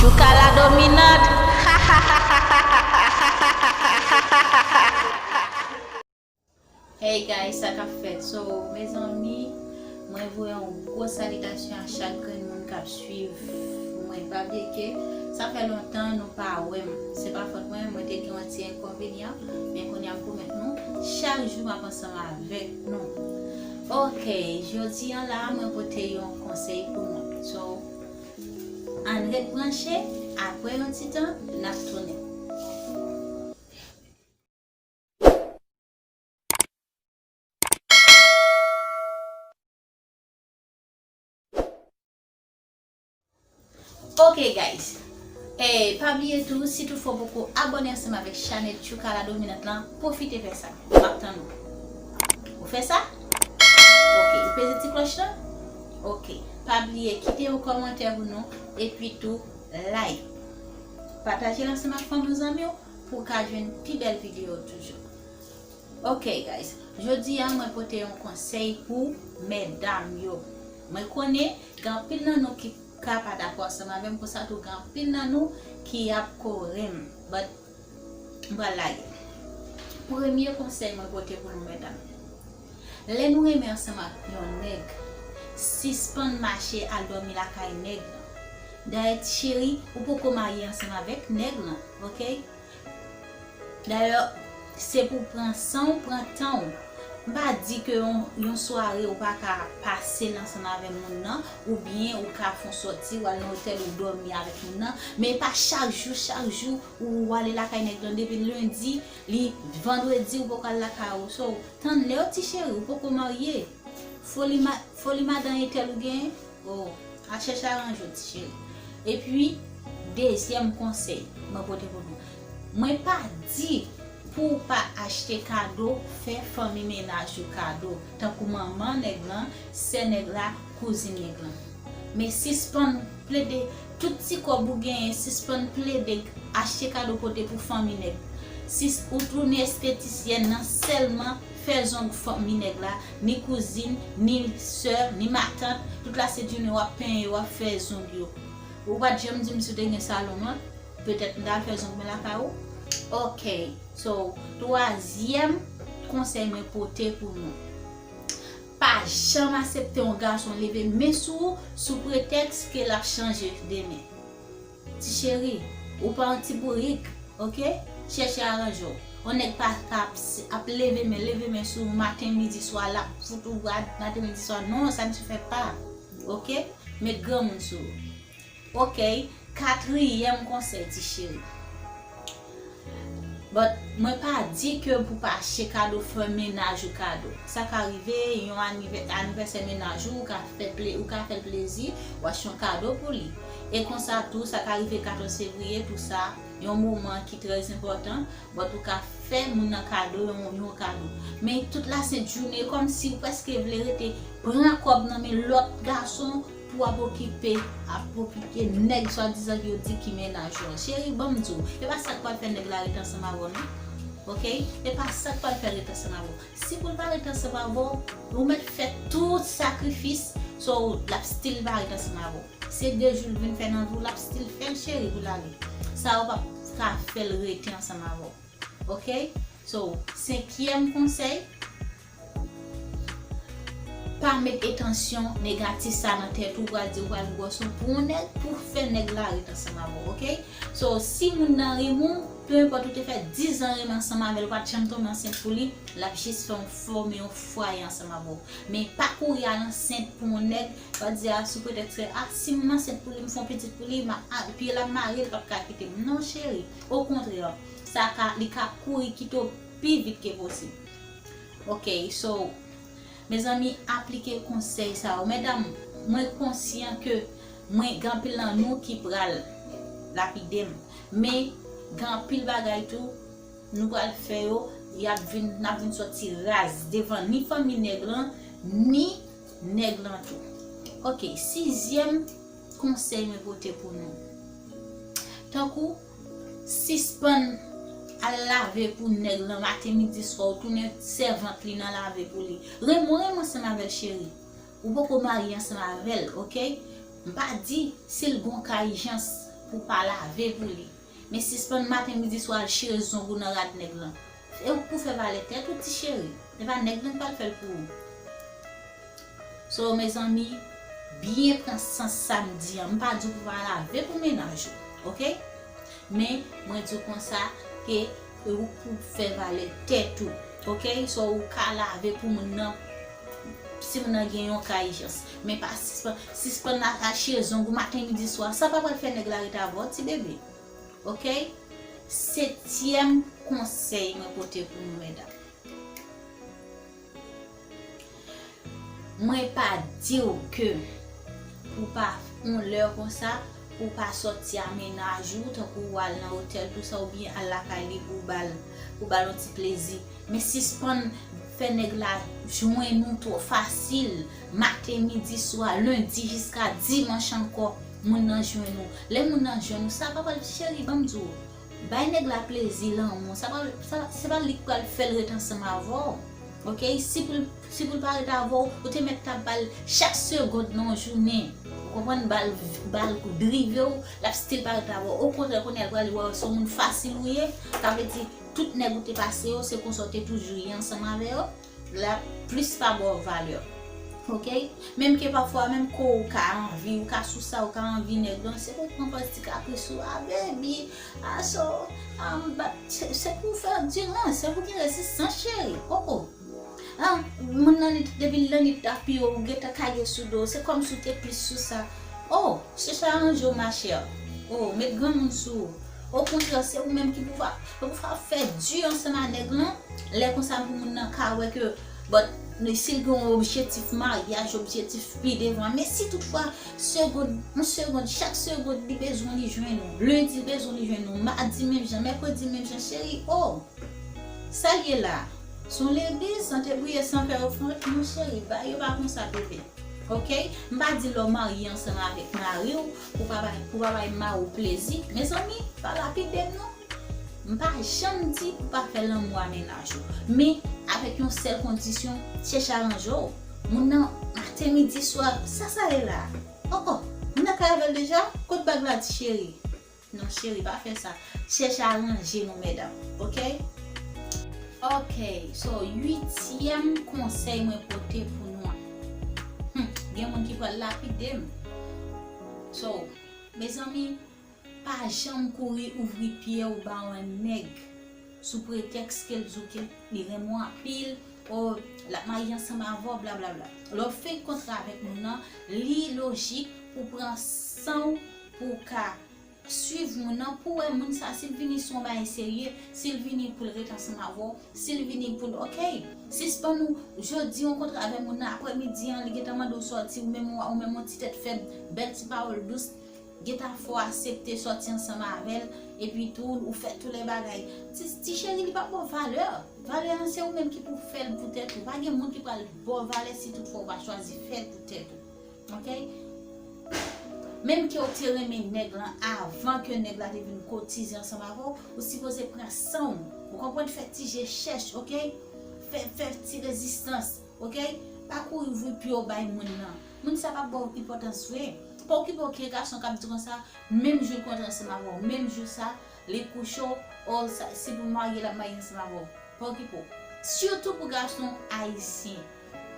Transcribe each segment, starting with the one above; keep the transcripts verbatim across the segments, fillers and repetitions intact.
Tchouka la dominant. Hey guys, sa k ap fèt? So, mezanmi, mwen voye yon gwo salitasyon a chak grenn moun k ap swiv mwen. Pa bliye ke sa fè lontan nou pa wè m. Se pa fòt mwen, mwen te gen yon ti enkonvenyan, men kounye a m pwomèt nou, chak jou m ap ansanm avèk nou. Ok, jodi a la, mwen pote yon konsèy pou nou. So, ann ret branche, apre yon ti tan, n ap tounen. Ok guys, eh, pa bliye tou, si toutfwa w poko abòne ansanm avèk chanèl Tchouka la dominant lan, pwofite fè sa. M ap tann ou. Ou fè sa? Ok, ou peze ti klòch lan? Ok, pa bliye kite yon kòmantè pou nou, epi tou like. Pataje l ansanm ak fanmi w, zanmi w, pou w ka jwenn pi bèl videyo toujou. Ok guys, jodi a mwen pote yon konsèy pou medam yo. Mwen konnen gen anpil nan nou ki ka pa dakò ansanm avè m, konsa tou gen anpil nan nou ki ap kore m. But m pral lage. Premye konsèy mwen pote pou nou medam. Lè nou renmen ansanm ak yon nèg, sispann mache al dòmi lakay nèg lan. Dayè ti cheri, ou poko marye ansanm avèk nèg lan, ok? Dayè, se pou w pran san w, pran tan w. M pa di ke yon, yon sware ou pa ka pase l ansanm avè moun nan, oubyen ou ka fè yon sòti, w al nan otèl, ou dòmi avèk moun nan, men pa chak jou, chak jou, ou ale lakay nèg lan depi lendi, li vandredi, ou poko al lakay ou. So, tann lè w ti cheri, ou poko marye. Foli ma-, foli madan entèl ou genyen? Oh, al chèche aranje w, ti cheri. Epi, dezyèm konsèy mwen pote pou nou. Mwen pa di pou w pa achte kado, fè fanmi mennaj ou kado, tankou manman nèg lan, sè nèg la, kouzin nèg lan. Men sispann plede, tout ti kòb ou genyen, sispann plede achte kado pote pou fanmi nèg. Si ou tounen estetisyèn nan, sèlman fè zong fanmi nèg la, ni kouzin, ni sè, ni matant, tout lasent jounen w ap penyen, w ap fè zong yo. Ou pa t janm di m si w te gen salon an, petèt m t al fè zong mwen lakay ou. Ok, so, twazyèm konsèy mwen pote pou nou. Pa janm aksepte yon gason leve men sou ou sou pretèks ke l ap chanje demen. Ti cheri, ou pa yon ti bourik, ok? Chèche aranje w. Yon nèg pa ka ap, ap leve men, leve men sou ou maten, midi, swa, l ap fout ou rad maten, midi, swa. Non, ça ne se fait pas, ok? Met granmoun sou ou. Ok, katriyèm konsèy, ti cheri. But, mwen pa di ke pou pa achte kado, fè mennaj ou kado. Sa ka rive, yon anivè-, anivèsè mennaj ou, ou ka fè ple-, ou ka fè l plezi, ou achte yon kado pou li. E konsa tou, sa ka rive katòz fevriye, tou sa, yon moman ki trè enpòtan, but ou ka fè moun nan kado, yon, yon kado. Men tout lasent jounen, kòmsi ou prèske vle rete pran kòb nan men lòt gason, pou w ap okipe, ap okipe nèg swadizan ke yo di ki mennaj yo an. Cheri, ban m di w, e pa sa k pral fè nèg la ret ansanm avè w non. Ok? E pa sa k pral fè l ret ansanm avè w. Si pou l pa ret ansanm avè w, ou mèt fè tout sakrifis, so l ap still pa ret ansanm avè w. Se de jou l vin fè nan vi w, l ap still fè l, cheri, pou l ale. Sa yo p ap ka fè l rete ansanm avè w. Ok? So, senkyèm konsèy, pa met entansyon negatif sa nan tèt ou, pral di ou pral gwòs ou pou yon nèg, pou fè nèg la ret ansanm avè w, ok? So, si moun nan renmen w, pe enpòt ou te fè diz an renmen ansanm avè l, ou pa t janm tonbe ansent pou li, l ap jis fè w fòme yon fwaye ansanm avè w. Men pa kouri al ansent pou yon nèg, pa di a sou pretèks ke, a, si m ansent pou li, m fè yon pitit pou li, m ap, a, pye l ap mare, li p ap ka kite m. Non, cheri. Okontrè, sa ka, li ka kouri kite w pi vit ke posib. Ok, so, mezanmi, aplike konsèy sa yo. Medam, mwen konsyan ke mwen gen anpil nan nou ki pral lapide m. Men, gen anpil bagay tou, nou pral fè yo, y ap vin, n ap vin sòti raz devan ni fanmi nèg lan, ni nèg lan tou. Ok, sizyèm konsèy mwen pote pou nou. Tankou, sispann al lave pou nèg lan maten, midi, swa, ou tounen sèvant li nan lave pou li. Renmen w renmen ansanm avè l, cheri. Ou poko marye ansanm avè l, ok? M pa di si l gon ka ijans, pou pa lave pou li. Men sispann maten, midi, swa al chire zong ou nan rad nèg lan. E ou k pou fè valè tèt ou, ti cheri. E pa nèg lan k pral fè l pou ou. So, mezanmi, byen pran sans sa m di an. M pa di w pou pa lave pou mennaj ou, oke? Men, mwen di w konsa ke ou pou fè valè tèt ou, oke? So, ou ka lave pou moun nan, si moun nan gen yon ka ijans. Men pa sispann, sispann al chire zong ou maten, midi, swa. Sa pa pral fè nèg la ret avè w, ti bebe. Oke? Setyèm konsèy mwen pote pou nou, medam. Mwen pa di w ke pou pa yon lè konsa, pou pa sòti a mennaj ou, tankou w al nan otèl, tou sa, oubyen al lakay li pou w ba l, pou w ba l yon ti plezi. Men sispann fè nèg la jwenn ou twò fasil. Maten, midi, swa, lendi jiska dimanch ankò, moun nan jwenn ou. Lè moun nan jwenn ou, sa pa pral, cheri, ban m di w, bay nèg la plezi, lanmou. Sa pa, sa, se pa li k pral fè l ret ansanm avè w. Oke? Si pou l, si pou l pa ret avè w, ou te mèt t ap ba l chak segond nan yon jounen. Ou konprann? Ba l, ba l drive w, l ap still pa ret avè w. Okontrè, kounye a l pral wè w se yon moun fasil ou ye. Sa vle di, tout nèg ou te pase yo, se konsa w te toujou ye ansanm avè yo. La plis pa ba w valè. Oke? Menm ke pafwa, menm ke w ka anvi, ou ka sou sa, ou ka anvi nèg lan, se pou w pran pòz ti kapris ou a, baby. A, so, um, but se, se pou w fè andirans, se pou w gen rezistans, cheri. Oh, oh. Ah, moun nan, li, depi l nan li t ap pye w, ou gentan kage sou do w, se kòmsi w te plis sou sa. Oh, chèche aranje w, ma chère. Oh, met granmoun sou ou. Okontrè, se ou menm ki pou va, pou va fè di ansanm a nèg lan. Lè konsa pou moun nan ka wè ke, but, si l gen yon objektif maryaj, objektif pi devan. Men si toutfwa, segond, yon segond, chak segond li bezwen li jwenn ou. Lendi l bezwen li jwenn ou. Madi menm jan, mèkredi menm jan, cheri, oh. Sa l ye la? Se yon legliz, san te briye, san fè ofrann, mon cheri, bagay yo pa konsa, bebe. Oke? M pa di lè w marye ansanm avèk mari w, pou pa bay, pou pa bay mari w plezi. Mezanmi, pa lapide m non. M pa janm di pou pa fè lanmou a mennaj ou. Men, avèk yon sèl kondisyon, chèche aranje w. Moun nan, maten, midi, swa, sa sa ye la? Oh, oh, moun nan ka avè l deja? Kot bag la, ti cheri? Non, cheri, pa fè sa. Chèche aranje nou, medam. Oke? Oke, so, uityèm konsèy mwen pote pou nou an. Hmm, gen moun ki pral lapide m. So, mezanmi, pa janm kouri ouvri pye w ba yon nèg sou pretèks ke l di w ke li renmen w anpil, o, l ap marye ansanm avè w, blablabla. Lè w fenk kontre avèk moun nan, li lojik pou pran san w pou w ka swiv moun nan pou wè moun sa, si l vini se yon bagay serye, si l vini pou l ret ansanm avè w, si l vini pou l, oke, sispann ou jodi w kontre avè moun nan, aprè midi an, li gentan mande w sòti, ou menm, ou menm yon ti tèt fèb, bèl ti pawòl dous, gentan fè w aksepte sòti ansanm avè l, epi tou, ou fè tout lè bagay. Ti, ti cheri, li p ap ba w valè. Valè an, se ou menm ki pou fè l pou tèt ou. Pa gen moun ki pral ba w valè si toutfwa w pa chwazi fè l pou tèt ou. Oke? Menm ke w te renmen nèg lan avan ke nèg la te vin kotize ansanm avè w, ou sipoze pran san w. Ou konprann? Fè ti je chèch, oke? Fè, fè ti rezistans, oke? Pa kouri ouvri pye w bay moun nan. Moun sa p ap ba w enpòtans vre. Pa okipe okenn gason k ap di konsa, menm jou l kontre ansanm avè w, menm jou sa, li kouche w, o, sa, si pou marye, l ap marye ansanm avè w. Pa okipe w. Sitou pou gason ayisyen.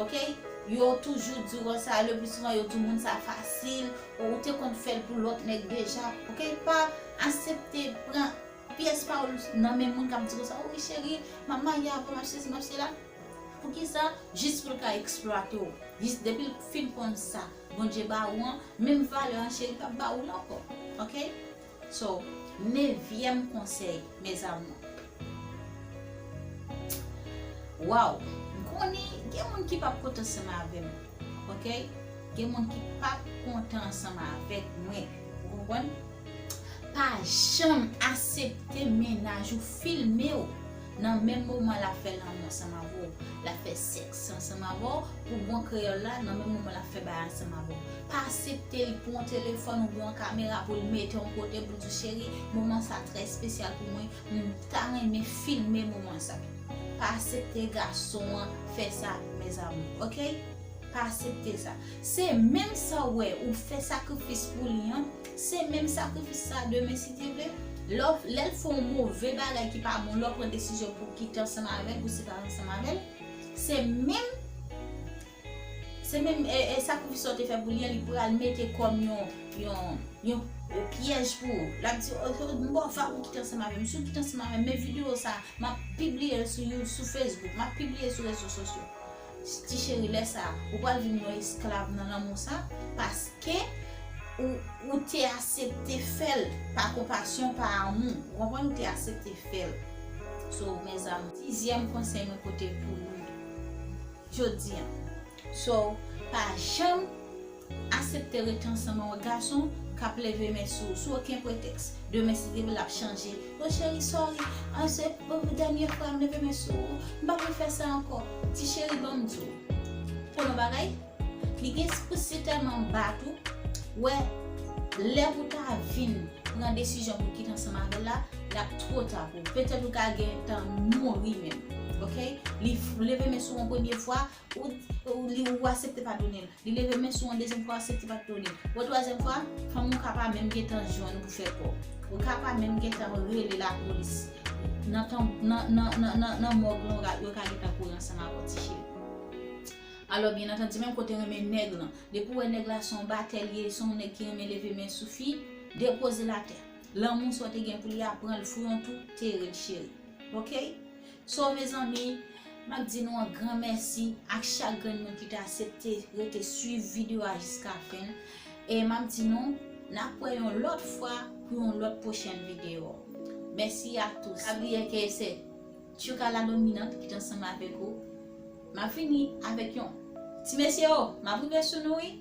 Oke? Yo toujou di w konsa, le pli souvan yo di w moun sa fasil, ou te konn fè l pou lòt nèg deja. Oke? Pa aksepte pran pyès pawòl nan men moun k ap di w konsa, wi cheri, m ap marye avè w, m ap sesi, m ap sela. Poukisa? Jis pou l ka eksplwate w. Jis depi l fin konn sa Bondye ba ou an, menm valè an cheri p ap ba ou l ankò. Oke? So, nevyèm konsèy, mes amours. Waw, m konnen gen moun ki p ap kontan ansanm avè m. Oke? Gen moun ki p ap kontan ansanm avèk mwen. Ou konprann? Pa janm aksepte mennaj ou filme w nan menm moman l ap fè lanmou ansanm avè w, l ap fè sèks ansanm avè w, pou bon kreyòl la, nan menm moman l ap fè bagay ansanm avè w. Pa aksepte li pran yon telefòn oubyen yon kamera pou l mete yon kote pou l di, cheri, moman sa trè espesyal pou mwen, m ta renmen filme moman sa. Pa aksepte gason an fè sa, mes amours, oke? Aksepte sa. Se menm sa w wè ou fè sakrifis pou li an, se menm sakrifis sa demen si Dye vle. Lè w- lè l fè yon move bagay ki pa bon, lè w pran desizyon pou w kite ansanm avè l, pou w separe ansanm avè l, se menm se menm e, e sakrifis sa w te fè pou li an, li pral mete kòm yon yon yon pyèj pou ou. L ap di, "Oh, oh, m ba w va pou w kite ansanm avè m. Si w kite ansanm avè m, men videyo sa, m ap pibliye l sou You- sou Facebook, m ap pibliye l sou rezo sosyo." Ti cheri, lè sa, ou pral vin yon esklav nan lanmou sa, paske ou, ou te aksepte fè l pa konpasyon, pa amou. Ou konprann? Ou te aksepte fè l. So, mezanmi, sizyèm konsèy mwen pote pou nou jodi an. So, pa janm aksepte rete ansanm ak yon gason k ap leve men sou ou sou okenn pretèks. Demen, si Dye vle, l ap chanje. "O cheri, sorry. An, se pou dènye fwa m leve men sou ou. M p ap refè sa ankò." Ti cheri, ban m di w. Konnen yon bagay? Li gen espri si tèlman bat ou, wè, lè pou ta vin pran desizyon pou kite ansanm avè l la, l ap twò ta pou ou. Petèt ou ka gen tan mouri menm. Oke? Li f- leve men sou ou yon premye fwa, ou, ou, li, ou aksepte padone l. Li leve men sou ou yon dezyèm fwa, ou aksepte padone l. Yon twazyèm fwa, fanm ou ka pa menm gentan jwenn ou pou fè kò. Ou ka pa menm gentan rele lapolis. Nan tan- nan, nan, nan, nan, nan mòg lan, yo ka, yo ka gentan kouri ansanm avè w, ti cheri. Alò, byen antandi, menm kote renmen nèg lan. Depi w wè nèg la se yon batè li ye, se yon nèg ki renmen leve men sou fi, depoze l atè. Lanmou sa w te gen pou li a, pran l, fouye yon tou, tere l, cheri. Oke? So, mezanmi, m ap di nou yon gran mèsi ak chak grenn moun ki te aksepte rete swiv videyo a jiska fen. E m ap di nou, n ap wè yon lòt fwa pou yon lòt pwochèn videyo. Mèsi a tous. Pa bliye ke se Tchouka la dominant ki t ansanm avèk ou. M ap vini avèk yon ti mesye o, m ap rive sou nou wi.